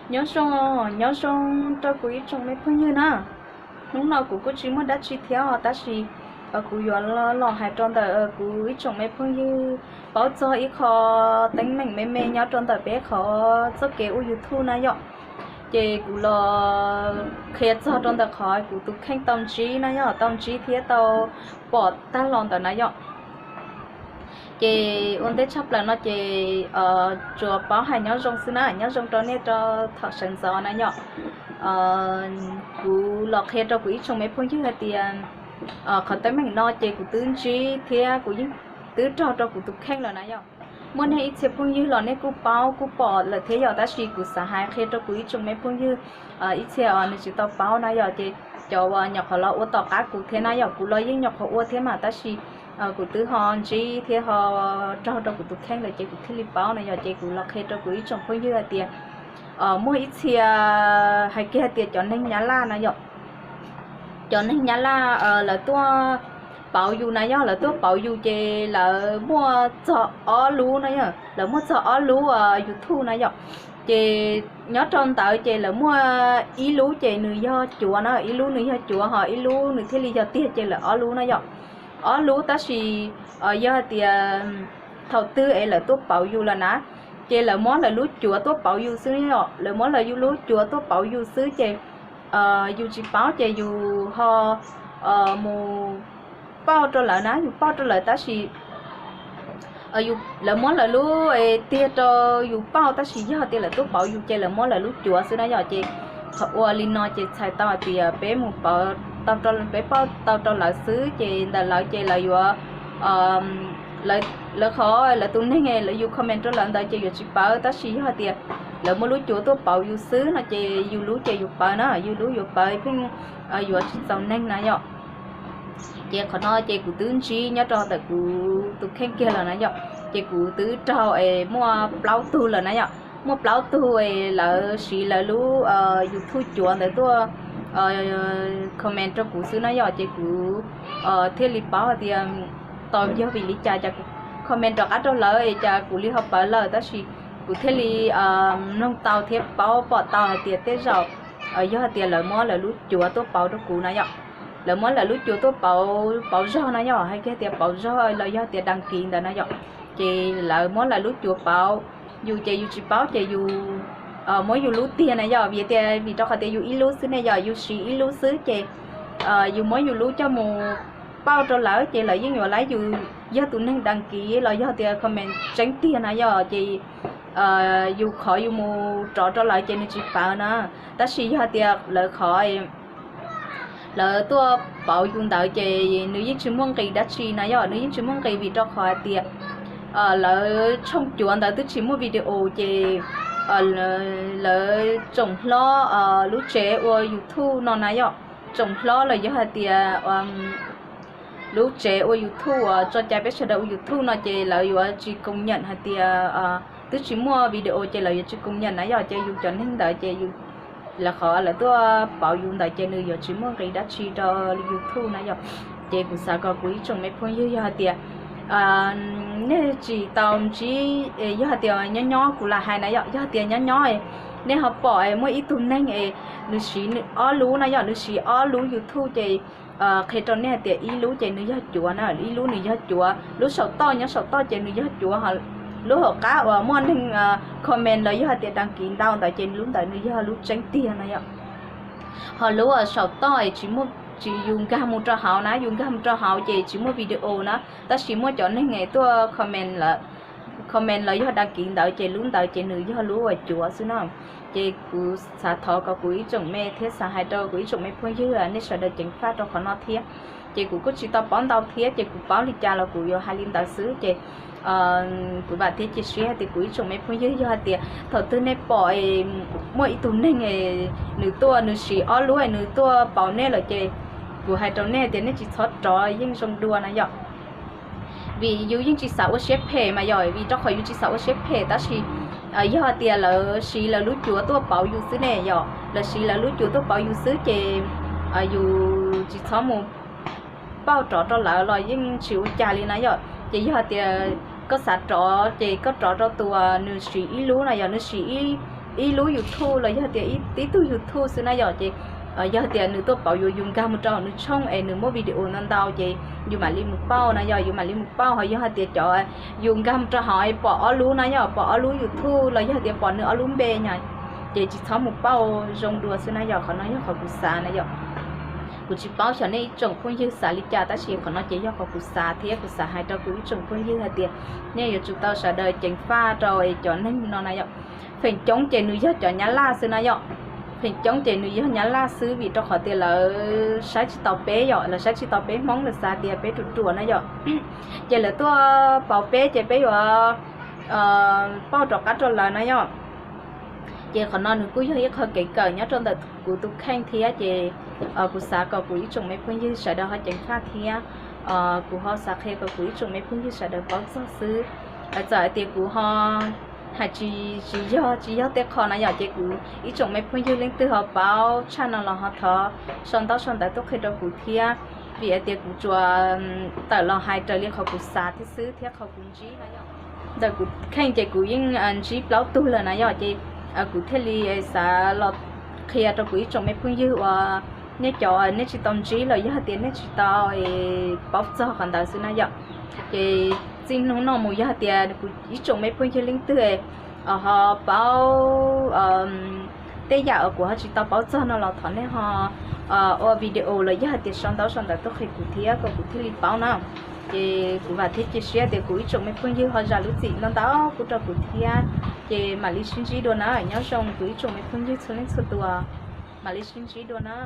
Nyob zoo, nyob zoo rau kuv ib tsoom me phooj ywg na. Hnub no kuv kuj tsis muaj dab tsi thiab os, tab sis kuv yuav los hais rau ntawm kuv ib tsoom me phooj ywg paub txog ib qho teeb meem me me nyob rau ntawm peb qhov txoj kev ua YouTube na yom. Ces kuv los qhia txog rau ntawm qhov kuv tus kheej tau ntsib na yom, tau ntsib thiab tau pom tag los ntawd na yom. Ces ua ntej tshaj plaws no ces tsuas paub hais nyob zoo xwb na, nyob zoo rau nej rau thaum sawv ntxov na yom. Kuv los qhia rau kuv ib tsoom me phooj ywg hais tias qhov teeb meem no ces kuv twb ntsib thiab kuv yeej twb raug rau kuv tus kheej lawm na yom. Muaj nej ib txhia phooj ywg los nej kuj paub kuj pom lawm thiab yom, tab sis kuv xav hais qhia rau kuv ib tsoom me phooj ywg ib txhia uas nws tsis tau paub na yom, ces cov uas nyuam qhuav los ua tom qab kuv thiab na yom, kuv los yeej nyuam qhuav ua thiab mas, tab sis kuv twb ho ntsib thiab ho raug rau kuv tus kheej lawm ces kuv thiaj li paub na yom. Ces kuv los qhia rau kuv ib tsoom phooj ywg hais tias muaj ib txhia hais kiag hais tias cov neeg Nyab Laj na yom, cov neeg Nyab Laj lawv tuaj pauv yus na yom, lawv tuaj pauv yus ces lawv muaj txog ob lub na yom, lawv muaj txog ob lub YouTube na yom. Ces nyob rau ntawd ces lawv muaj ib lub ces nws yog cuav na, ib lub nws yog cuav ho ib lub nws thiaj li yog tiag, ces lawv ob lub na yom. Ob lub tab sis yog hais tias thaum twg es lawv tuaj pauv yus lawm na, ces lawv muab lawv lub cuav tuaj pauv yus xwb yom, lawv muab lawv lub cuav tuaj pauv yus xwb ces yus tsis paub ces yus ho mus pauj rau lawv na, yus pauj rau lawv tab sis lawv muab lawv lub tiag rau yus pauj tab sis yog tias lawv tuaj pauv yus ces lawv muab lawv lub cuav xwb na yom. Ces qhov ua li no ces txhais tau hais tias peb mus pauj, peb pauj tau rau lawv xwb ces ntawm lawv ces lawv yuav, lawv qhov lawv tus neeg lawv yus comment rau lawv ntawd ces yuav tsis pawv, tab sis yog hais tias lawv muab lub cuav tuaj pauv yus xwb no ces yus lub ces yuav pawv na, yus lub yuav pawv pheej yuav tsis txaus neeg na yom. Ces qhov no ces kuv twb ntsib nyob rau ntawm kuv tus kheej kiag lawm na yom. Ces kuv twb raug es muaj plaub tug lawm na yom, muaj plaub tug es lawv siv lawv lub YouTube cuav ntawd tuaj comment rau kuv xwb na yom. Ces kuv thiaj li paub hais tias tos yog vim li cas cas kuv comment rov qab rau lawv es cas kuv li ho pawv lawm, tab sis kuv thiaj li mloog tau thiab paub pom tau hais tias tej zaum yog hais tias lawv muab lawv lub cuav tuaj pauv rau kuv na yom. Lawv muab lawv lub cuav tuaj pauv, pauv zog na yom, hais kiag tias pauv zog los yog tias đăng ký ntawd na yom. Ces lawv muab lawv lub cuav pauv yus ces yus tsis paub ces yus muab yus lub tiag na yom, vim tias vim rau qhov tias yus ib lub xwb ne yom, yus siv ib lub xwb ces yus muab yus lub coj mus pauj rau lawv ces lawv yeej yuav laib yus yog tus neeg đăng ký los yog tias comment tseeb tiag na yom. Ces yus qhov yus mus rov rau lawv ces nws tsis pawv na. Tab sis yog tias lawv qhov lawv tuaj pauv yus ntawd ces nws yeej tsis muaj nqis dab tsi na yom, nws yeej tsis muaj nqis vim rau qhov hais tias lawv tshooj cuav ntawd twb tsis muaj video ces lawv tsoom hlob lub tsev ua YouTube no na yom, tsoom hlob los yog hais tias lub tsev ua YouTube uas tso cai peb sawv daws ua YouTube no ces lawv yuav tsis công nhận hais tias twb tsis muaj video ces lawv yuav tsis công nhận na yom. Ces yus cov neeg ntawd ces yus, lawv qhov lawv tuaj pauv yus ntawd ces nws yuav tsis muaj nqis dab tsi rau YouTube na yom. Ces kuv xav kom kuv ib tsoom me phooj ywg yog hais tias nej tsis tau ntsib, yog hais tias nyob nyob kuv lam hais na yom, yog hais tias nyob nyob nej ho pom muaj ib tug neeg es nws siv ob lub na yom, nws siv ob lub YouTube ces qhia rau nej hais tias ib lub ces nws yog cuav na, ib lub nws yog cuav, lub saum toj nyob saum toj ces nws yog cuav, ho lub hauv qab uas muaj neeg comment los yog hais tias đăng ký ntau ntawd ces lub ntawd nws yog lub tseeb tiag na yom. Ho lub saum toj es tsis muaj, tsis, yus nkag mus rau hauv na, yus nkag mus rau hauv ces tsis muaj video na, tab sis muaj cov neeg es tuaj comment lawm, comment los yog đăng ký ntawd ces lub ntawd ces nws yog lub uas cuav xwb na. Ces kuv xav thov kom kuv ib tsoom me thiab xav hais rau kuv ib tsoom me phooj ywg nej sawv daws ceev faj rau qhov no thiab. Ces kuv kuj tsis tau paub ntau thiab ces kuv paub li cas los kuv yuav hais li ntawd xwb ces kuv vam thiab cia siab hais tias kuv ib tsoom me phooj ywg yog hais tias thaum twg nej pom muaj ib tug neeg nws tuaj nws siv ob lub nws tuaj pauv nej lawm ces kuv hais rau nej tias nej tsis txhob rov yeej zoo dua na yom. Vim yus yeej tsis xav ua siab phem mas yom, vim rau qhov yus tsis xav ua siab phem tab sis yog hais tias lawv siv lawv lub cuav tuaj pauv yus xwb ne yom, lawv siv lawv lub cuav tuaj pauv yus xwb ces yus tsis txhob mus pauj rov rau lawv los yeej tsis ua cas li na yom. Ces yog hais tias koj xav rov ces koj rov rau tus uas nws siv ib lub na yom, nws siv ib ib lub YouTube los yog tias ib tib tug YouTube xwb na yom, ces yog tias nws tuaj pauv yuav yus nkag mus rau nws tshooj es nws muab video ntau ntau ces yus mam li mus pauj na yom, yus mam li mus pauj. Ho yog hais tias cov yus nkag mus rau hauv pom ob lub na yom, pom ob lub YouTube los yog tias pom nws ob lub npe no ces tsis txhob mus pauj, zoo dua xwb na yom. Qhov no yog qhov kuv xav na yom. Kuv tsis paub xyov nej ib tsoom phooj ywg xav li cas tab sis qhov no ces yog qhov kuv xav thiab kuv xav hais rau kuv ib tsoom phooj ywg hais tias nej yuav tsum tau sawv daws ceev faj rau cov neeg no na yom. Feem coob ces nws yog cov Nyab Laj xwb na yom. Feem coob ces nws yog Nyab Laj xwb vim rau qhov tias lawv saib tsis taus peb yom, lawv saib tsis taus peb Hmoob, lawv xav tias peb ruam ruam na yom. Ces lawv tuaj pauv peb ces peb yuav pauj rov qab rau lawv na yom. Ces qhov no nws kuj yog ib qho kev kawm nyob rau ntawm kuv tus kheej thiab ces kuv xav kom kuv ib tsoom me phooj ywg sawv daws ho ceev faj thiab kuv ho xav qhia kom kuv ib tsoom me phooj ywg sawv daws paub txog xwb. Txawm hais tias kuv ho hais tsis tsis yog tsis yog tej qho na yom, ces kuv ib tsoom me phooj ywg leej twg ho paub tshaj no los ho thov sau ntaub sau ntawv tuaj qhia rau kuv thiab, vim hais tias kuv tsuas tawm los hais raws li qhov kuv xav thiab xwb thiab qhov kuv ntsib na yom. Ntawm kuv kheej ces kuv yeej ntsib plaub tug lawm na yom, ces kuv thiaj li xav los qhia rau kuv ib tsoom me phooj ywg uas nej cov nej tsis tau ntsib los yog hais tias nej tsis tau paub txog qhov ntawd xwb na yom. Ces txij hnub no mus yog hais tias kuv ib tsoom me phooj ywg leej twg ho paub tej yam uas kuv ho tsis tau paub txog no los thov nej ho ua video los yog hais tias sau ntaub sau ntawv tuaj qhia kuv thiab kom kuv thiaj li paub na. Ces kuv vam thiab cia siab tias kuv ib tsoom me phooj ywg ho zam lub txim ntau ntau pub rau kuv thiab. Ces mam li sib ntsib dua na, nyob zoo kuv ib tsoom me phooj ywg txhua leej txhua tus, mam li sib ntsib dua na.